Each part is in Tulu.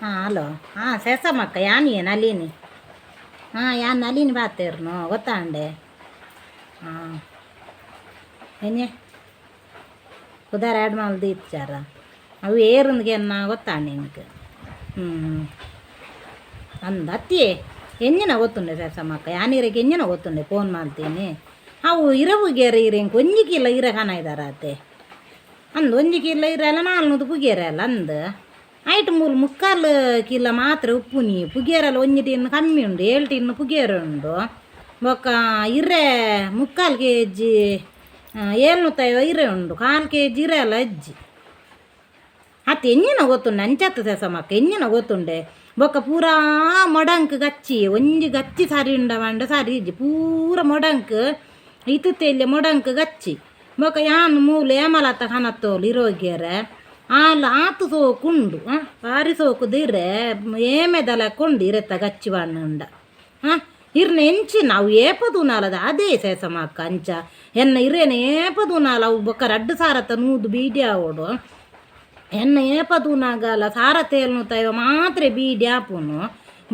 ಹಾಂ ಹಲೋ, ಹಾಂ ಸೇಸಮ್ಮಕ್ಕ, ಯಾನಿಯೇ ನಳಿನಿ. ಹಾಂ, ಯಾನ್ ನಳಿನಿ ಬಾತೇರ್ನು, ಗೊತ್ತಾಂಡೆ. ಹಾಂ, ಎಂಜೆ ಪುದರ್ ಆ್ಯಡ್ ಮಲ್ದು ಇಚ್ಚಾರ ಅವು ಏರುಂದ್ಗೆ ಎನ್ನ ಗೊತ್ತಾಂಡೆ ಎಂಕ್. ಹ್ಞೂ, ಅಂದ್ ಅತ್ತಿಯೇ ಎಂಜಿನ ಗೊತ್ತುಂಡೆ ಸೇಸಮ್ಮಕ್ಕ, ಯಾನೀರೆಗ್ ಎಂಜಿನ ಗೊತ್ತುಂಡೆ ಫೋನ್ ಮಾಡ್ತೀನಿ. ಅವು ಇರವುಗೇರ ಇರೆಂಕ್ ಒಂಜಿ ಕಿಲ ಇರೆ ಕನ ಇದಾರಾತೆ ಅಂದ್. ಒಂಜಿ ಕಿಲ ಇರಲ್ಲ, ನಾಲ್ನೂದು ಪುಗಿಯರಲ್ಲ ಅಂದ್. ಐಟ್ ಮೂಲು ಮುಕ್ಕಾಲು ಕಿಲ ಮಾತ್ರ ಉಪ್ಪುನಿ. ಪುಗಿಯರಲ್ಲ ಒಂಜಿ ಟಿನ್ ಕಮ್ಮಿ ಉಂಡು, ಏಳು ಟಿನ್ ಪುಗಿಯರ ಉಂಡು. ಬೊಕ್ಕ ಇರೆ ಮುಕ್ಕಾಲು ಕೆ ಜಿ, ಏಳ್ನೂತ್ತೈವ ಇರೆ ಉಂಡು, ಕಾಲು ಕೆ ಜಿ ಇರೆ ಅಲ್ಲ ಅಜ್ಜಿ. ಅತ್ತೆ ಎಂಜಿನ ಗೊತ್ತುಂಡೆ ಅಂಚತ್ತು ಸೇಸಮ್ಮಕ್ಕ, ಎಂಜಿನ ಗೊತ್ತುಂಡೆ. ಬೊಕ್ಕ ಪೂರಾ ಮೊಡಂಕ್ ಗಚ್ಚಿ, ಒಂಜಿ ಗಚ್ಚಿ ಸರಿ ಉಂಡ ಪಂಡ ಸರಿ ಇಜ್ಜಿ. ಪೂರ ಮೊಡಂಕ್ ಇತ್ತುತ್ತೆಲ್ಲ ಮೊಡಂಕ್ ಗಚ್ಚಿ. ಬೊಕ್ಕ ಯಾನ್ ಮೂಲು ಏಮಲತ್ತ ಕನತ್ತೋಲು ಇರೋಗ್ಯರೆ ಆಲ್ ಆತು ಸೋಕುಂಡು. ಹಾಂ, ಬಾರಿ ಸೋಕುದಿರೆ ಏಮೆದಲ ಕೊಂಡು ಇರೆತ್ತ ಗಚ್ಚಿ ಬಣ್ಣುಂಡ. ಹಾಂ, ಇರ್ನ ಎಂಚಿನ ಅವು ಏಪ ತೂನಾಲದ ಅದೇ ಸೇಸಮ್ಮಕ್ಕ. ಅಂಚ ಎನ್ನ ಇರೇನ ಏಪ ತೂನಾಲ ಅವು. ಬೊಕ್ಕ ರಡ್ಡು ಸಾರತ್ತ ನೂದು ಬೀಡಿ ಆವೊಡು. ಎನ್ನ ಏಪ ತೂನಾಗಲ ಸಾರ ತೇಲ್ನು ತೈವ ಮಾತ್ರೆ ಬೀಡಿ ಆಪುನು.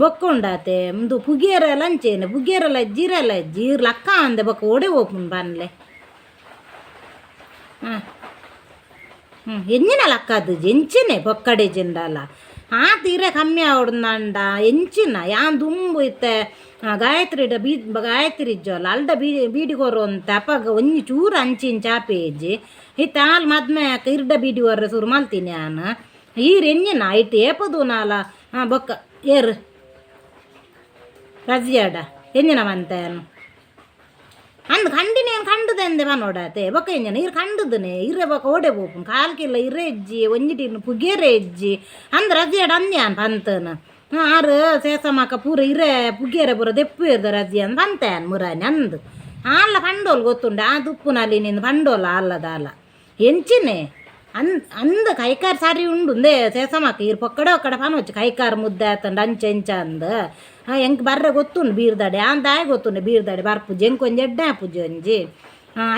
ಬೊಕ್ಕ ಉಂಡಾತೆ ಉಂದು ಪುಗಿಯರೆಲ್ಲ ಅಂಚೇನೆ, ಪುಗಿಯರೆಲ್ಲ ಇಜ್ಜಿ, ಇರೆಲ್ಲ ಇಜ್ಜಿ. ಇರ್ ಲಕ್ಕ ಅಂದೆ, ಬೊಕ್ಕ ಓಡೆ ಪೋಪುನು ಪನ್ಲೆ. ಹಾಂ ಹ್ಞೂ, ಎಂಜಿನ ಲಕ್ಕದು ಎಂಚಿನೆ ಪೊಕ್ಕಡೆ ಜಿಂಡಲ ಆತ ಇರೆ ಕಮ್ಮಿ ಆವಡ್ನಂಡ ಎಂಚಿನ. ಯಾನ್ ದುಂಬು ಇತ್ತೆ ಗಾಯತ್ರಿಡ ಬೀ ಗಾಯತ್ರಿ ಇಜ್ಜೋಲ್ಲ, ಅಲ್ಡ ಬೀ ಬೀಡಿ ಕೊರು ಅಂತ ಅಪಗ ಒಂಜಿ ಚೂರು ಅಂಚಿಂಚ ಆಪೇಜಿ ಇತ್ತೆ. ಆಲ್ ಮದ್ಮೆ ಆಕ ಇರ್ಡ ಬೀಡಿ ಕೊರ್ರೆ ಶುರು ಮಲ್ತೀನಿ ಯಾನ್. ಈರ್ ಎಂಜಿನ ಐಟ್ ಏಪ ತೂನಾಲ. ಹಾಂ, ಬೊಕ್ಕ ಏರು ರಜಿಯಾಡ ಎಂಜಿನ ಮಂತೆ ಅಂದ್ ಕಂಡಿನೇನು ಕಂಡುದೆಂದೆ ಪನೋಡಾತೆ. ಬೊಕ್ಕ ಎಂಜನ ಇರ್ ಕಂಡುದನೆ ಇರೆ ಬೊಕ್ಕ ಓಡೆ ಪೋಪುನು. ಕಾಲ್ ಕಿಲ್ಲ ಇರೆ ಇಜ್ಜಿ, ಒಂಜಿ ಟಿನ್ ಪುಗೆರೆ ಇಜ್ಜಿ ಅಂದ್ ರಜಿಯಾಡ ಅಂದ್ಯಾನ್ ಪಂತನ. ಆರು ಸೇಸಮಕ್ಕ ಪೂರ ಇರೆ ಪುಗೆರೆ ಪೂರ ದೆಪ್ಪು ಇರ್ದ ರಜಿ ಅಂದ್ ಪಂತೇನ್ ಮುರಾನಿ ಅಂದ್. ಆಲ್ಲ ಪಂಡೋಲ್ ಗೊತ್ತುಂಡೆ, ಆ ದುಪ್ಪುನಲ್ಲಿ ನಿಂದು ಪಂಡೋಲ ಅಲ್ಲದಾಲ ಎಂಚಿನೆ ಅನ್ ಅಂದ್. ಕೈಕಾರ್ ಸರಿ ಉಂಡು ಉಂದೇ ಸೇಸಮಕ್ಕ. ಇರ್ ಪೊಕ್ಕಡೆ ಒಕ್ಕಡೆ ಪನೊಚ್ಚು ಕೈಕಾರ್ ಮುದ್ದೆ ಆತಂಡ ಅಂಚ ಇಂಚ ಅಂದ್. ಎಂಕ್ ಬರ್ರೆ ಗೊತ್ತುಂಡು ಬೀರ್ದಾಡೆ ಆನ್ ದಾಯ ಗೊತ್ತುಂಡು ಬೀರ್ದಾಡೆ ಬರ್ಪುಜಿ. ಎಂಕ್ ಒಂಜಿ ಎಡ್ಡೆ ಆಪುಜಿ ಒಂಜಿ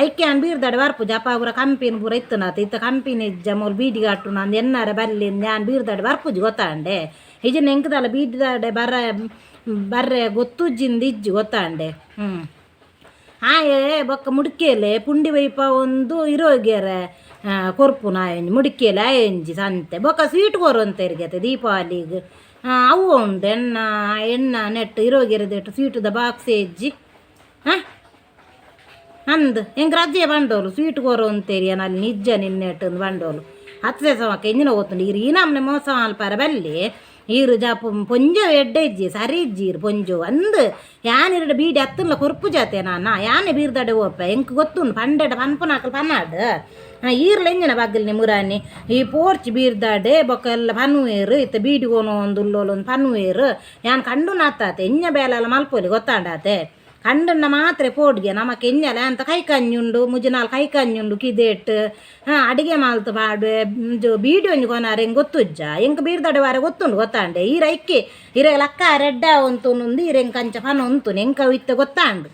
ಐಕೆ ಆನ್ ಬೀರ್ದಾಡೆ ಬರ್ಪುಜಿ. ಅಪ್ಪ ಪೂರ ಕಂಪಿನ ಪೂರ ಇತ್ತುನಾತ ಇತ್ತ ಕಂಪಿನ ಇಜ್ಜ ಮೂಲು ಬೀಡಿ ಕಟ್ಟುನ ಅಂದ್ ಎನ್ನಾರೆ ಬಲ್ಲಿ. ಯಾನ್ ಬೀರ್ದಾಡೆ ಬರ್ಪುಜಿ ಗೊತ್ತಾಂಡೆ. ಇಜಿನ ಎಂಕ್ದಲ್ಲ ಬೀದಿದಾಡೆ ಬರ ಬರ್ರೆ ಗೊತ್ತುಜ್ಜಿಂದ ಇಜ್ಜಿ ಗೊತ್ತಾಂಡೆ. ಹ್ಞೂ, ಆಯೆ ಬೊಕ್ಕ ಮುಡಿಕೇಲೆ ಪುಂಡಿ ವೈಪ ಒಂದು ಇರೋಗ್ಯರೆ ಕೊರ್ಪುನ ಆಯೊಂಜಿ ಮುಡಿಕೇಲೆ ಆಯೊಂಜಿ ಸಂತೆ. ಬೊಕ್ಕ ಸ್ವೀಟ್ ಕೊರೊಂತೆರ್ಗೆತೆ ದೀಪಾವಳಿಗ್. ಅವು ಉಂಡು ಎಣ್ಣ ಎಣ್ಣ ನೆಟ್ ಇರೋಗೆರೆದೆಟ್ಟು ಸ್ವೀಟುದ ಬಾಕ್ಸ್ ಇಜ್ಜಿ. ಹಾಂ ಅಂದ್ ಎಂಕ್ ರಜೆ ಬಂಡೋಲು ಸ್ವೀಟ್ ಕೊರೊಂತೇರಿ ಅಲ್ಲಿ ನಿಜ್ಜ ನಿನ್ನೆಟ್ಟು ಬಂಡೋಲು. ಹತ್ತು ಸಮಕ್ಕೆ ಎಂಜಿನ ಗೊತ್ತುಂಡು. ಈರ್ ಈ ನಮ್ನೆ ಮೋಸ ಮಲ್ಪರ ಬಲ್ಲಿ. ಈರು ಜಾಪು ಪೊಂಜೊ ಎಡ್ಡೆ ಇಜ್ಜಿ, ಸರಿ ಇಜ್ಜಿ ಈರು ಪೊಂಜೊ ಅಂದ್. ಯಾನ್ ಇರಡ ಬೀಡಿ ಅತ್ತಲ್ಲ ಕೊರ್ಪು ಜಾತೆ ನಾನ ಯಾನೆ ಬೀರ್ದಡೆ ಓಪೆ ಎಂಕ್ ಗೊತ್ತುಂಡು. ಪಂಡೆಡ ಪನ್ಪುನಾಕಲ್ ಪನ್ನಾಡ್ ಈರ್ಲ ಎಂಜಿನ ಬಗ್ಗಲ್ನಿ ಮುರಾನಿ ಈ ಪೋರ್ಚ್ ಬೀರ್ದಾಡೆ. ಬೊಕ್ಕ ಎಲ್ಲ ಪನ್ನುವೇರು ಇತ್ತ ಬೀಡಿ ಕೋನು ಒಂದು ಉಲ್ಲೋಲು ಒಂದು ಪನ್ನುವೇರು. ಯಾನ್ ಕಂಡು ನಾತಾತೆ ಎಂಜ ಬೇಲೆಲ್ಲ ಮಲ್ಪೊಲಿ ಗೊತ್ತಾಂಡಾತೆ. ಕಂಡನ್ನ ಮಾತ್ರೆ ಪೋಡ್ಗೆ ನಮಕ್ ಎಂಜಲ ಅಂತ ಕೈ ಕಂಜುಂಡು, ಮುಜಿನಾಲ್ ಕೈ ಕಂಜುಂಡು ಕಿದೇಟ್. ಹಾಂ, ಅಡಿಗೆ ಮಾಲ್ತು ಪಾಡುವೆ. ಇಂದು ಬೀಡಿ ಒಂಜಿ ಕೊನಾರೆ ಎಂಕ್ ಗೊತ್ತುಜ್ಜ, ಎಂಕ್ ಬೀರ್ದಡೆ ವಾರೆ ಗೊತ್ತುಂಡು ಗೊತ್ತಾಂಡೆ. ಈರ ಐಕ್ಕೆ ಇರೆ ಲಕ್ಕ ರೆಡ್ಡ ಉಂತುನುಂದು ಈರೆ ಎಂಕ್ ಅಂಚ ಪನ ಉಂತುನು. ಎಂಕ್ ಅವು ಇತ್ತೆ ಗೊತ್ತಾಂಡು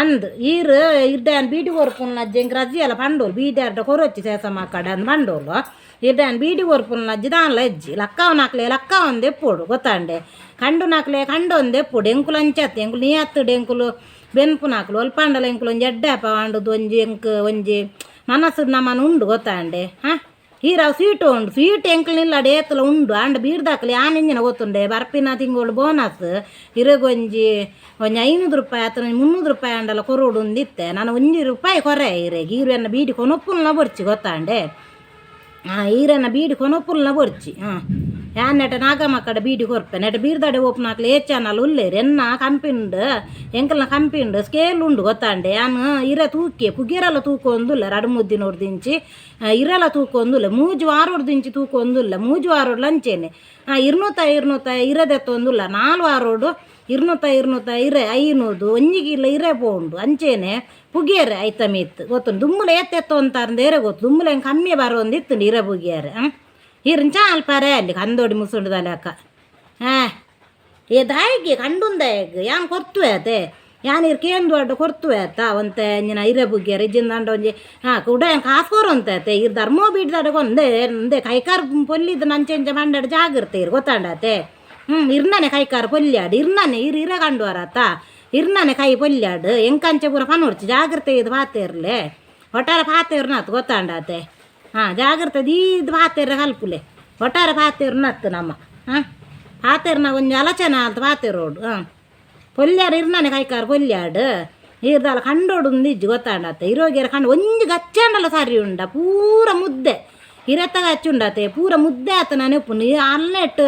ಅಂದ್. ಈರ್ ಇರ್ಡ್ಯಾನ್ ಬೀಡಿ ಕೊರ್ಪುನ ಎಂಕ್ ರಜಿ ಅಲ್ಲ ಪಂಡೋಲು ಬೀಡಿ ಅರ್ಡ ಕೊರೊಚ್ಚಿ ಸೇಸಮ್ಮ ಕಡೆ ಅಂದ್ ಪಂಡೋಲು. ಇರ್ಡ್ಯಾನ್ ಬೀಡಿ ಕೊರ್ಪುನ ಅಜ್ಜಿ ದಾನ್ಲ ಅಜ್ಜಿ ಲಕ್ಕವನಾಕ್ಲೆ ಲಕ್ಕ ಒಂದ್ ಎಪ್ಪೊಡು ಗೊತ್ತಾಂಡೆ. ಕಂಡು ನಾಕ್ಲೆ ಕಂಡು ಒಂದ್ ಎಪ್ಪೊಡು. ಎಂಕುಲು ಅಂಚತ್ತೆ, ಎಂಕುಲು ನೀ ಎಂಕುಲು ಬೆನ್ಪುನಾಕ್ಲು ಒಲ್ಪಾಂಡಲ ಎಂಕುಲು ಒಂಜಿ ಎಡ್ಡೆ ಅಪ್ಪ ಅಂಡುದು ಒಂಜಿ ಎಂಕ್ ಒಂಜಿ ಮನಸ್ಸು ನಮನ ಉಂಡು ಗೊತ್ತಾಂಡೆ. ಹಾಂ, ಈರಾವ್ ಸ್ವೀಟ್ ಉಂಡು, ಸ್ವೀಟ್ ಎಂಕ್ಲು ನಿಲ್ಲಡೆ ಏತಲ ಉಂಡು. ಆಂಡ ಬೀರ್ದಾಕ್ಲೆ ಯಾನ್ ಎಂಜಿನ ಗೊತ್ತುಂಡೆ. ಬರ್ಪಿನ ತಿಂಗಳು ಬೋನಸ್ ಇರೆಗೊಂಜಿ ಒಂಜಿ 500 ರೂಪಾಯಿ ಆತನ 300 ರೂಪಾಯಿ ಅಂಡಲ ಕೊರೊಡು ಇತ್ತೆ. ನಾನು ಒಂಜಿ ರೂಪಾಯಿ ಕೊರೆ ಇರೆಗ್. ಈರು ಎನ್ನ ಬೀಡಿ ಕೊನೊಪ್ಪುಲ್ನ ಬೊರ್ಚಿ ಗೊತ್ತಾಂಡೆ. ಹಾಂ, ಈರನ್ನ ಬೀಡಿ ಕೊನೊಪ್ಪುಲ್ನ ಬೊರ್ಚಿ. ಹಾಂ, ಯಾನ್ ನೆಟ ನಾಗಮ್ಮ ಕಡೆ ಬೀಡಿ ಕೊರ್ಪೆ. ನೆಟ ಬೀರ್ದಾಡೆ ಓಪುನಾಕ್ಲೆ ಏಚಾನಲ್ ಉಲ್ಲೇರು. ಎನ್ನ ಕಂಪಿಂಡು ಎಂಕಲ್ನ ಕಂಪಿಂಡು ಸ್ಕೇಲ್ ಉಂಡು ಗೊತ್ತಾಂಡೆ. ಯಾನ್ ಇರೆ ತೂಕೆ ಪುಗಿಯರೆಲ್ಲ ತೂಕೊಂದುಲ್ಲ. ರಡು ಮುದ್ದಿನೋರ್ದಿಂಚಿ ಇರೆಲ್ಲ ತೂಕೊಂದುಲ್ಲ. ಮೂಜಿ ವಾರೋಡ್ದಿಂಚಿ ತೂಕೊಂದುಲ್ಲ. ಮೂಜಿ ವಾರೋಡ್ ಲಂಚೇನೆ ಇರ್ನೂತ ಇರ್ನೂತ ಇರದೆತ್ತೊಂದುಲ್ಲ. ನಾಲ್ ವಾರೋಡು ಇರ್ನೂತ ಇರ್ನೂತ ಇರೆ 500 ಒಂಜಿ ಕಿಲೋ ಇರೆ ಪೋಂಡು. ಅಂಚೇನೆ ಪುಗಿಯರೆ ಐತ ಮಿತ್ತು ಗೊತ್ತುಂಡು. ದುಮ್ಮುಲ ಏತೆತ್ತೊ ಅಂತಾರಂದು ಏರೆ ಗೊತ್ತು. ದುಮ್ಮುಲ ಹೆಂಗೆ ಕಮ್ಮಿ ಬರೋಂದಿತ್ತು ಇರೆ ಪುಗಿಯರೆ. ಹಾಂ, ಇರಂಚ ಅಲ್ಪಾರೆ ಅಲ್ಲಿ ಕಂದೋಡಿ ಮುಸುಂಡದಲೆಕ್ಕ. ಹಾಂ, ಏ ದಾಯಿಗೆ ಕಂಡುಂದಾಯಗ್ ಯಾನ್ ಕೊರ್ತುವೆ ಅತೆ. ಯಾನ್ ಇರ್ ಕೇಂದು ಅಡ್ಡ ಕೊರ್ತುವೆ ಆತ ಒಂತೆ ಇಂಜಿನ ಇರೆ ಬುಗ್ಗೆರ್ ಇಜ್ಜಿಂದಾಂಡ ಒಂಜಿ ಹಾ ಕುಡ ಯಾನ್ ಕಾಸ್ ಕೊರೊಂತೆ ಅತೆ ಇರ್ ಧರ್ಮೋ ಬೀಡ್ದಾಡ ಕೊಂದೆ ಉಂದೆ ಕೈಕಾರ್ ಪೊಲ್ಲಿದ್ ನಂಚೆ ಇಂಚ ಪಂಡಡ್ ಜಾಗ್ರತೆ ಇರ್ ಗೊತ್ತಾಂಡತೆ ಇರ್ನನೆ ಕೈಕಾರ್ ಪೊಲ್ಯಾಡ್ ಇರ್ನನೆ ಇರ್ ಇರ ಕಂಡುವರತ ಇರ್ನನೆ ಕೈ ಪೊಲ್ಯಾಡ್ ಎಂಕಂಚೆ ಪೂರ ಪನೊಡ್ಚಿ ಜಾಗ್ರತೆ ಇದು ಪಾತೆರ್ಲೆ ಒಟ್ಟಾರೆ ಪಾತೆರ್ನತ್ ಗೊತ್ತಾಂಡತೆ ಹಾಂ ಜಾಗ್ರತೆ ದೀದ್ ಪಾತೆರ್ರೆ ಕಲ್ಪುಲೆ ಒಟ್ಟಾರೆ ಪಾತೆರ್ನತ್ತು ನಮ್ಮ ಹಾಂ ಪಾತೆರ್ನ ಒಂಜಿ ಆಲೋಚನೆ ಆಲ್ತ ಪಾತೆರೋಡು ಹಾಂ ಪೊಲ್ಯಾರ್ ಇರ್ನನೆ ಕೈಕಾರ್ ಪೊಲ್ಯಾಡ್ ಈರ್ದಾಲ ಕಂಡೋಡು ಇಜ್ಜಿ ಗೊತ್ತಾಂಡತ್ತೆ ಇರೋಗ್ಯರ ಕಂಡು ಒಂಜಿ ಗಚ್ಚಾಂಡಲ ಸರಿ ಉಂಡ ಪೂರ ಮುದ್ದೆ ಇರತ್ತ ಗಚ್ಚುಂಡತೆ ಪೂರ ಮುದ್ದೆ ಆತ ನಾನು ಉಪ್ಪುನು ಅಲ್ನೆಟ್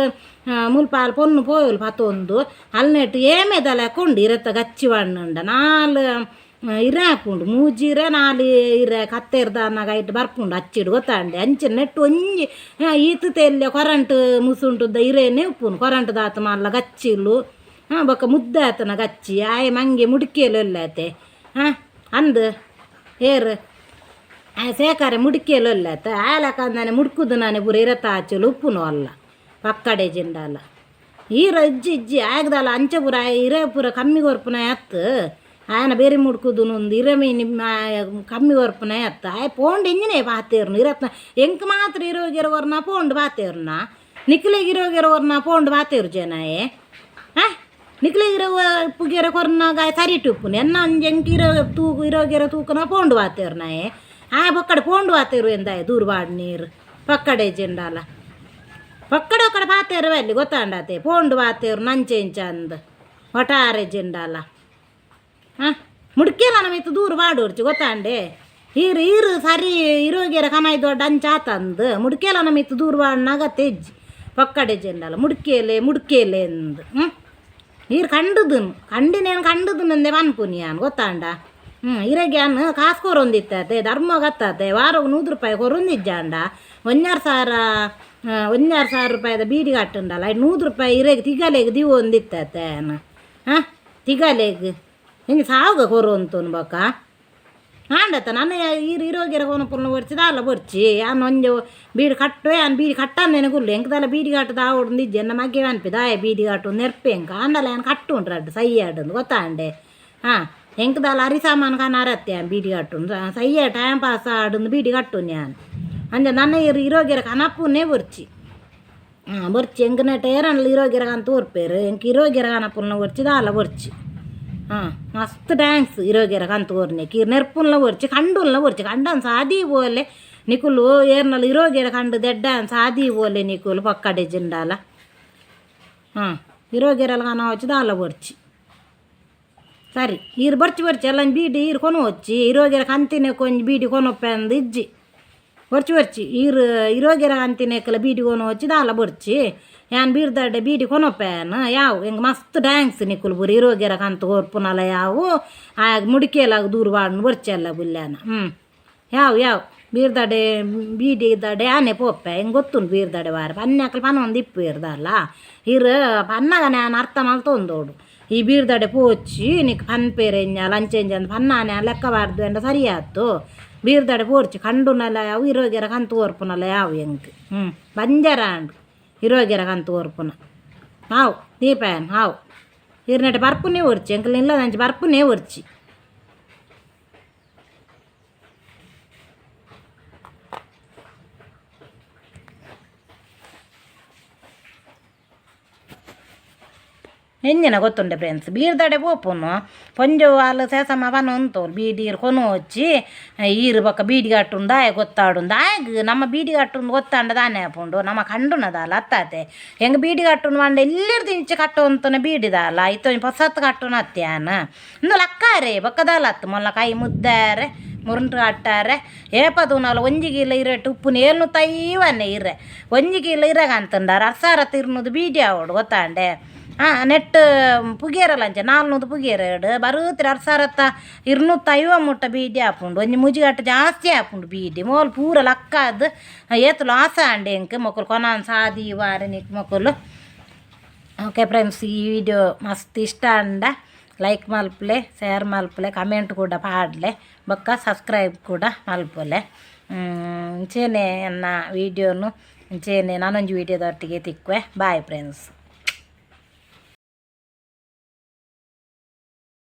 ಮುಲ್ಪ ಅಲ್ ಪೊನ್ನು ಪೋಯಲ್ ಪತ್ತೊಂದು ಅಲ್ನೆಟ್ ಏಮೆದಲ ಕೊಂಡು ಇರತ್ತ ಗಚ್ಚಿ ಉಂಡ ನಾಲ್ ಇರೆ ಆಪುಂಡು ಮೂಜಿ ಇರೆ ನಾಲ್ ಇರೆ ಕತ್ತೆರ್ದಾನಾಗ ಐಟ್ ಬರ್ಪುಂಡು ಅಚ್ಚಿಡು ಗೊತ್ತಾಂಡೆ ಅಂಚಿನ ನೆಟ್ ಒಂಜಿ ಈತ್ ತೆಲ್ಯ ಕೊರಂಟ್ ಮುಸುಂಟುದ ಇರೇನೆ ಉಪ್ಪುನು ಕೊರಂಟ್ ದಾತ ಮಲ್ಲ ಗಚ್ಚಿಲು ಹಾಂ ಬೊಕ್ಕ ಮುದ್ದೆ ಆತನ ಗಚ್ಚಿ ಆಯೆ ಮಂಗೆ ಮುಡಿಕೆಲು ಎಲ್ಲಾತೆ ಹಾಂ ಅಂದ್ ಏರ್ ಆಯೆ ಸೇಕಾರೆ ಮುಡಿಕೆಲು ಎಲ್ಲಾತ ಆಯಲಕಂದಾನೆ ಮುಡ್ಕುದು ನಾನೆ ಪೂರ ಇರತ್ತ ಆಚಲು ಉಪ್ಪುನು ಅಲ್ಲ ಪಕ್ಕಡೆ ಜಿಂಡಾಲ ಈರ ಇಜ್ಜಿ ಇಜ್ಜಿ ಆಯ್ದಲ್ಲ ಅಂಚೆ ಪೂರ ಇರೆ ಪೂರ ಕಮ್ಮಿ ಕೊರ್ಪುನ ಅತ್ತು ಆಯನ ಬೇರೆ ಮುಡ್ಕುದು ಒಂದು ಇರೆ ಮೀನಿ ಕಮ್ಮಿ ಕೊರ್ಪುನ ಅತ್ತು ಆಯ್ ಪೋಂಡು ಇಂಜಿನೇ ಪಾತೇರ್ನು ಇರತ್ನ ಎಂಕ್ ಮಾತ್ರ ಇರೋಗಿರೋರ್ನ ಪೋಂಡು ಪಾತೇರ್ನ ನಿಕ್ಲೆಗ್ ಇರೋಗಿರೋರ್ನ ಪೋಂಡು ಪಾತೇರು ಜನಾಯೆ ಹಾಂ ನಿಕ್ಲೆಗ್ ಇರೋ ಪುಗೆರ ಕೊರ್ನಾಗ ಸರಿಟು ಉಪ್ಪುನು ಎನ್ನ ಒಂಜಿ ಎಂಕ್ ಇರೋ ತೂಕು ಇರೋಗಿರೋ ತೂಕನ ಪೋಂಡು ಪಾತೇರ್ನಾಯೆ ಆ ಬೊಕ್ಕಡೆ ಪೋಂಡು ಪಾತೇರು ಎಂದಾಯ ದೂರು ಬಾಡ್ ನೀರು ಪಕ್ಕಡೆ ಜಿಂಡಾಲ ಪಕ್ಕಡೆ ಒಕ್ಕಡೆ ಪಾತೇರು ಅಲ್ಲಿ ಗೊತ್ತಾಂಡಾತೆ ಪೋಂಡು ಪಾತೇರು ನಂಚೆ ಇಂಚ ಅಂದ್ ಒಟಾರೆ ಜಿಂಡಾಲ ಹಾಂ ಮುಡ್ಕೆಲ ನಮಿತ್ ದೂರ ಬಾಡೋರ್ಚಿ ಗೊತ್ತಾಂಡೆ ಈರು ಈರು ಸರಿ ಇರೋಗ್ಯರ ಕನಾಯ್ ದೊಡ್ಡ ಅಂಚಾತಂದು ಮುಡ್ಕೆಲ ನಮಿತ್ ದೂರ ಬಾಡ್ನಾಗ ತೆಜ್ಜಿ ಪಕ್ಕಡೆ ಜೆಂಡಾಲ ಮುಡ್ಕೇಲೆ ಮುಡ್ಕೇಲೆ ಅಂದ್ ಹ್ಞೂ ನೀರು ಕಂಡುದನು ಕಂಡಿನೇನು ಕಂಡುದನಂದೆ ಪನ್ಪುನಿ ಯಾನ್ ಗೊತ್ತಾಂಡ ಇರೆಗೆ ಯಾನ್ ಕಾಸು ಕೊರೊಂದಿತ್ತತೆ ಧರ್ಮ ಗತ್ತಾತೆ ವಾರಗ್ 100 ರೂಪಾಯಿ ಕೊರೊಂದಿಜ್ಜಾಂಡ ಒಂಜಾರು ಸಾವಿರ ಒಂಜಾರು ಸಾವಿರ ರೂಪಾಯಿದ ಬೀಡಿ ಕಟ್ಟುಂಡಲ್ಲ 100 ರೂಪಾಯಿ ಇರೆಗ್ ತಿಗಲೆಗ್ ದಿವೊಂದಿತ್ತತೆ ಹಾಂ ತಿಗಲೆಗ್ ಹಿಂಗೆ ಸಾವುಗ ಕೊರೊಂತುನು ಬೊಕ್ಕ ಆಂಡತ ನನ್ನ ಈರು ಇರೋಗಿರ ಕೊನಪುರ್ನ ಬೊರ್ಚಿ ದಾಲ ಬೊರ್ಚಿ ಯಾನ್ ಒಂಜಿ ಬೀಡಿ ಕಟ್ಟುವೆ ಯಾನ್ ಬೀಡಿ ಕಟ್ಟಂದೇನೆ ಕುಲ್ಲು ಎಂಕ್ ದಾಲ ಬೀಡಿ ಕಟ್ಟು ದಾವೊಡು ಇಜ್ಜಿ ಎನ್ನ ಮಗೆ ಪನ್ಪಿ ದಾಯೆ ಬೀಡಿ ಕಟ್ಟು ನೆರ್ಪೆ ಎಂಕ್ ಆಂಡಲ ಯಾನ್ ಕಟ್ಟುಂಡು ರಡ್ಡ್ ಸಯ್ಯಾಡುಂದು ಗೊತ್ತಾಂಡೆ ಹಾಂ ಎಂಕ್ ದಾಲ ಅರಿ ಸಾಮಾನು ಕನಾರತ್ತೆ ಯಾನ್ ಬೀಡಿ ಕಟ್ಟುಂಡು ಸಯ್ಯ ಟೈಮ್ ಪಾಸ್ ಆಡುಂದು ಬೀಡಿ ಕಟ್ಟುನು ಯಾನ್ ಅಂಚ ನನ ಇರು ಇರೋಗಿರ ಕನಪುನೇ ಬೊರ್ಚಿ ಹಾಂ ಬೊರ್ಚಿ ಎಂಕ್ ನೆಟ ಏರನ್ಲ ಇರೋಗಿರ ಕಂತ ತೋರ್ಪೇರು ಎಂಕ್ ಇರೋಗಿರ ಕನಪುನ ಬೊರ್ಚಿ ದಾಲ ಬೊರ್ಚಿ ಹಾಂ ಮಸ್ತ್ ಡ್ಯಾನ್ಸ್ ಇರೋಗಿರ ಕಂತ ಕೊರ್ನೆಕ್ ಈರ್ ನೆರ್ಪುನ್ಲ ಬೊರ್ಚಿ ಕಂಡುನ್ಲ ಬೊರ್ಚಿ ಕಂಡನ್ ಸಾದಿ ಪೋಲೆ ನಿಕುಲು ಏರ್ನಲ ಇರೋಗಿರ ಕಂಡು ದೆಡ್ಡನ್ ಸಾದಿ ಪೋಲೆ ನಿಕುಲು ಪಕ್ಕಡೆ ಜಿಂಡಾಲ ಹಾಂ ಇರೋಗಿರಲ ಕನವಚ್ಚಿ ದಾಲ ಬೊರ್ಚಿ ಸರಿ ಈರ್ ಬೊರ್ಚಿ ಬೊರ್ಚಿ ಎಲ್ಲ ಬೀಡಿ ಈರ್ ಕೊನೊಚ್ಚಿ ಇರೋಗಿರ ಕಂತಿನ ಒಂಜಿ ಬೀಡಿ ಕೊನೊಪ್ಪೆ ಅಂದ್ ಇಜ್ಜಿ ಬೊರ್ಚಿ ಬೊರ್ಚಿ ಈರ್ ಇರೋಗಿರ ಕಂತಿನೆಕ್ಕಲ ಬೀಡಿ ಕೊನೊಚ್ಚಿ ದಾಲ ಬೊರ್ಚಿ ಯಾನ್ ಬೀರ್ದಡ್ಡೆ ಬೀಡಿ ಕೊನೊಪ್ಪೆನ್ ಯಾವು ಎಂಕ್ ಮಸ್ತ್ ಡ್ಯಾನ್ಸ್ ನಿಕುಲು ಪೂರ ಇರೋಗಿರ ಕಂತ್ ಕೊರ್ಪುನಲ ಯಾವು ಆಯಗ್ ಮುಡಿಕೆಲಾಗ ದೂರ ಬಾಡ್ನು ಬೊರ್ಚೆಲ್ಲ ಬುಲ್ಯಾನ ಯಾವು ಯಾವು ಬೀರ್ದಡೆ ಬೀಡಿ ದಡೆ ಆನೆ ಪೋಪೆ ಎಂಕ್ ಗೊತ್ತುಂಡು ಬೀರ್ದಡೆ ವಾರ ಪನ್ಯಾಕಲ್ ಪನೊಂದು ಇಪ್ಪುವೆರ್ ದಾಲ ಈರ್ ಪನ್ನಗನೆ ಯಾನ್ ಅರ್ಥ ಮಲ್ತೊಂದೋಡು ಈ ಬೀರ್ದಡೆ ಪೋಚಿ ನಿಕ್ ಪನ್ಪೇರ್ ಎಂಜಾಲ ಅಂಚೆ ಇಂಚ ಅಂದ್ ಪನ್ನಾನೆ ಲೆಕ್ಕ ಪಾಡ್ದು ಎಂಡ ಸರಿ ಆತು ಬೀರ್ದಡೆ ಪೋರ್ಚಿ ಕಂಡುನಲ ಯಾವು ಇರೋಗೆರ ಕಂತು ಕೊರ್ಪುನಲ ಯಾವು ಎಂಕ್ ಬಂಜಾರ ಆಂಡ್ ಇರೋಗೆರ ಕಂತು ಕೊರ್ಪುನ ಹಾವು ದೀಪಾಯನ್ ಹಾವು ಈರ್ನೆಟ್ ಬರ್ಪುನೇ ಒರ್ಚಿ ಎಂಕಲ್ನ ಇಲ್ಲದಂಚಿ ಬರ್ಪುನೇ ಒರ್ಚಿ ಎಂಜಿನ ಗೊತ್ತುಂಡೆ ಫ್ರೆಂಡ್ಸ್ ಬೀರ್ದಡೆ ಪೋಪುನು ಪೊಂಜೊವು ಆಲ್ ಸೇಸಮ್ಮ ಪನೊಂತೋಲು ಬೀಡಿ ಈರ್ ಕೊನೊಚ್ಚಿ ಈರ್ ಬೊಕ್ಕ ಬೀಡಿ ಕಟ್ಟುಂಡು ದಾಯೆ ಗೊತ್ತಾಡುಂದು ಆಯಗ್ ನಮ್ಮ ಬೀಡಿ ಕಟ್ಟುಂದು ಗೊತ್ತಾಂಡ ದಾನೆ ಆಪುಂಡು ನಮ ಕಂಡುನದಾಲ ಅತ್ತಾತೆ ಎಂಕ್ ಬೀಡಿ ಕಟ್ಟುಂಡು ಪಂಡ ಎಲ್ಲಿರ್ದಿಂಚ ಕಟ್ಟೊಂತುನ ಬೀಡಿದಾಲ ಐತ ಒಂಜಿ ಪೊಸತ್ ಕಟ್ಟುನ ಅತ್ಯಾನ ಉಂದು ಲಕ್ಕಾರೆ ಬೊಕ್ಕ ದಾಲ ಅತ್ತು ಮೊಲ್ಲ ಕೈ ಮುದ್ದಾರೆ ಮುರುಂಟು ಕಟ್ಟಾರೆ ಏಪ ತೂನಲ ಒಂಜಿ ಕಿಲೋ ಇರೆಟ್ ಉಪ್ಪುನ 750 ಇರೆ ಒಂಜಿ ಕಿಲೋ ಇರೆಗ್ ಅಂತಂಡ ರಸಾರ ತಿರ್ನುದು ಬೀಡಿ ಆವೊಡು ಗೊತ್ತಾಂಡೆ ನೆಟ್ ಪುಗೇರಲ ಅಂಚ 400 ಪುಗೇರಡ್ ಬರುತ್ರಿ ಅರ್ಸಾರತ್ತ 250 ಮುಟ್ಟ ಬೀಡಿ ಆಪುಂಡು ಒಂಜಿ ಮುಜಿಗಟ್ಟು ಜಾಸ್ತಿ ಆಪುಂಡು ಬೀಡಿ ಮೋಲ್ ಪೂರ ಲಕ್ಕಾದ್ ಏತ್ ಲಾಸ್ ಆಂಡ್ ಎಂಕ್ ಮೊಕುಲು ಕೊನಾನ್ ಸಾದಿ ವಾರೆ ನಿಕ್ ಮೊಕುಲು. ಓಕೆ ಫ್ರೆಂಡ್ಸ್, ಈ ವಿಡಿಯೋ ಮಸ್ತ್ ಇಷ್ಟ ಆಂಡ ಲೈಕ್ ಮಲ್ಪುಲೆ, ಶೇರ್ ಮಲ್ಪುಲೆ, ಕಮೆಂಟ್ ಕೂಡ ಪಾಡ್ಲೆ, ಬೊಕ್ಕ ಸಬ್ಸ್ಕ್ರೈಬ್ ಕೂಡ ಮಲ್ಪುಲೆ. ಇಂಚೆನೆ ಎನ್ನ ವಿಡಿಯೋನು ಇಂಚೆನೆ ನಾನೊಂಜಿ ವಿಡಿಯೋದೊಟ್ಟಿಗೆ ತಿಕ್ಕುವೆ. Bye friends.